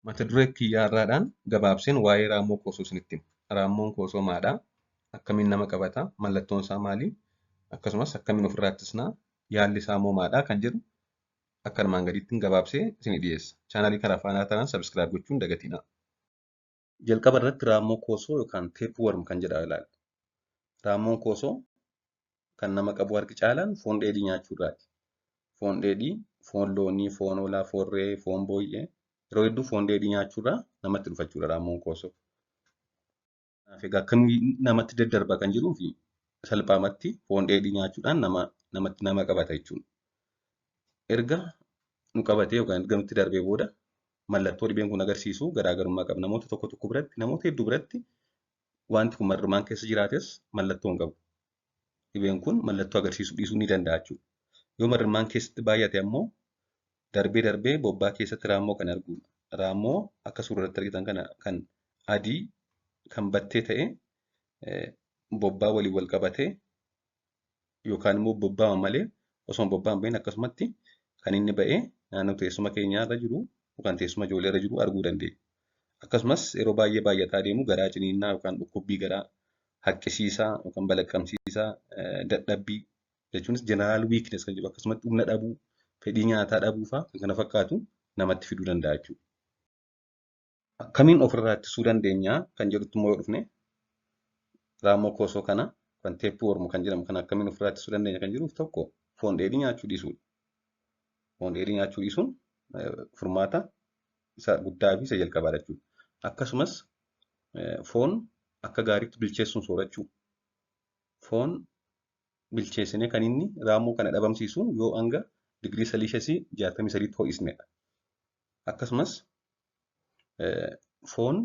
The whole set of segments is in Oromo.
Mata duree kiyyaa irraadhaan gabaabseen waa'ee raammoo koosoo isinitti hima. Raammoon koosoo maadhaa? Akkamiin nama qabata? Mallattoon isaa maali? Akkasumas akkamiin ofirraa ittisnaa? Yaalli isaa immoo maadhaa? Kan jedhu akka armaan gadiitti gabaabsee isinii dhiyeessa. Chaanaalii kana faana taanaan subscribe gochuun hin dagatinaa. Jalqaba irratti raammoo koosoo yookaan tapeworm kan jedhamu ilaalla. Raammoon koosoo kan nama qabu harki caalaan foon dheedhii nyaachuu irraati. Foon dheedhii, foon loonii, foon hoolaa, foon re'ee, foon booyyee yeroo hedduu foon dheedhii nyaachuu irraa namatti dhufa jechuudha raammoon koosoo. Kanaaf egaa akkamiin namatti daddarba kan jedhuu fi salphaamatti foon dheedhii nyaachuudhaan nama namatti nama qabata jechuudha. Erga nu qabatee yookaan erga nutti darbee booda mallattoo dhibeen kun agarsiisu garaagarummaa qaba. Namoota tokko tokko biratti, namoota hedduu biratti wanti kun marrumaan keessa jiraates mallattoo hin qabu. Dhibeen kun mallattoo agarsiisuu dhiisuu ni danda'a jechuudha. Yoo marrumaan keessatti baay'ate ammoo darbee darbee bobbaa keessatti raammoo kan arguudha. Raammoo akka suura irratti argitan kana kan adii kan battee ta'e bobbaa waliin wal qabatee yookaan immoo bobbaa malee osoo bobbaa hin bahin akkasumatti kan inni ba'ee naannoo teessuma keenyaa irra jiru yookaan teessuma ijoollee irra jiru arguu dandeenya. Akkasumas yeroo baay'ee baay'ataa deemu garaa ciniinnaa yookaan dhukkubbii garaa haqqisiisaa yookaan balaqqamsiisaa, dadhabbii jechuunis general weakness kan jedhu akkasumatti humna dhabuu, fedhii nyaataa dhabuu fa'aa kan kana fakkaatu namatti fiduu danda'a jechuudha. Akkamiin ofirraa ittisuu dandeenya kan jedhutti immoo yoo dhufne, raammoo koosoo kana kan tapeworm kan jedhamu kana akkamiin ofirraa ittisuu dandeenya kan jedhuuf, tokko foon dheedhii nyaachuu dhiisuudha. Foon dheedhii nyaachuu dhiisuun furmaata isa guddaa fi isa jalqabaadha jechuudha. Akkasumas foon akka gaariitti bilcheessuun soorachuu. Foon bilcheessinee kan inni raammoo kana dhabamsiisu yoo hanga digirii saliishasii 63tti ho'isnedha. Akkasumas foon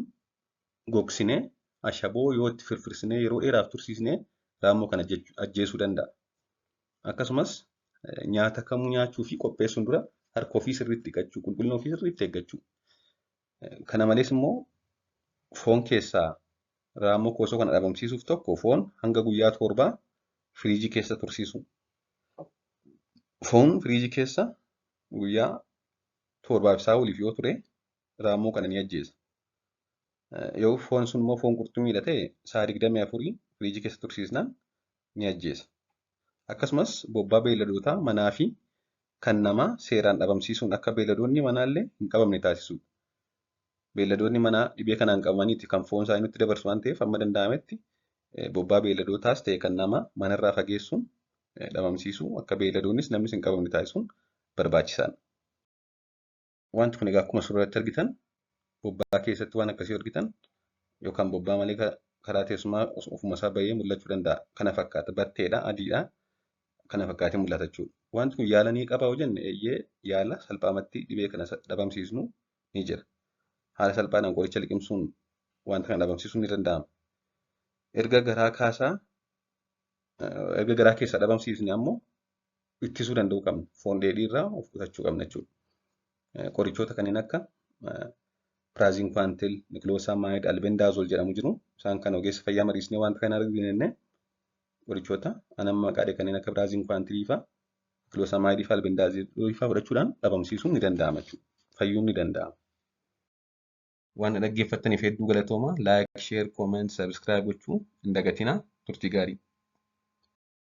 gogsinee ashaboo yoo itti firfirsinee yeroo dheeraaf tursiisnee raammoo kana ajjeesuu danda'a. Akkasumas nyaata kamuu nyaachuu fi qopheessuun dura harka ofii sirriitti dhiqachuu, qulqullina ofii sirriitti eeggachuu. Kana malees immoo foon keessaa raammoo koosoo kana dhabamsiisuuf tokko foon hanga guyyaa 7 firiijii keessa tursiisuu. Foon firiijii keessa guyyaa 7f isaa oliif yoo ture raammoo kana ni ajjeesa. Yoo foon sun immoo foon qurxummiidha ta'e sa'a 24 firiijii keessa tursiisnaan ni ajjeesa. Akkasumas bobbaa beeyladootaa manaa fi kan namaa seeraan dhabamsiisuun akka beeyladoonni manaallee hin qabamne taasisuudha. Beeyladoonni manaa dhibee kanaan qabamaniiti kan foon isaanii nutti dabarsu waan ta'eef hamma danda'ametti bobbaa beeyladootaas ta'e kan namaa manarraa fageessuun dhabamsiisuu, akka beeyladoonnis namnis hin qabamne taasisuun barbaachisaadha. Wanti kun egaa akkuma suuraa irratti argitan bobbaa keessatti waan akkasii argitan yookaan bobbaa malee karaa teessumaa ofuma isaa bahee mul'achuu danda'a. Kana fakkaata, batteedha, adiidha, kana fakkaatee mul'ata jechuudha. Wanti kun yaala ni qaba yoo jenne, eeyyee, yaala salphaamatti dhibee kana dhabamsiisnu ni jira. Haala salphaadhaan qoricha liqimsuun wanta kana dhabamsiisuun ni danda'ama. Erga garaa kaasaa, erga garaa keessaa dhabamsiisne ammoo ittisuu danda'uu qabna. Foon dheedhii irraa of qusachuu qabna jechuudha. Qorichoota kanneen akka praziquantel, niclosamide, albendazole jedhamu jiru. Isaan kan ogeessa fayyaa mariisnee wanta kana argine qorichoota anamma maqaa kanneen akka praziquantelii fa'aa, niclosamide fa'aa, albendazole fa'aa fudhachuudhaan dhabamsiisuun ni danda'ama jechuudha. Fayyuun ni danda'ama. Waan dhaggeeffattaniif hedduu galatooma. Like, share, comment, subscribe gochuu hin dagatinaa. Turtii gaarii.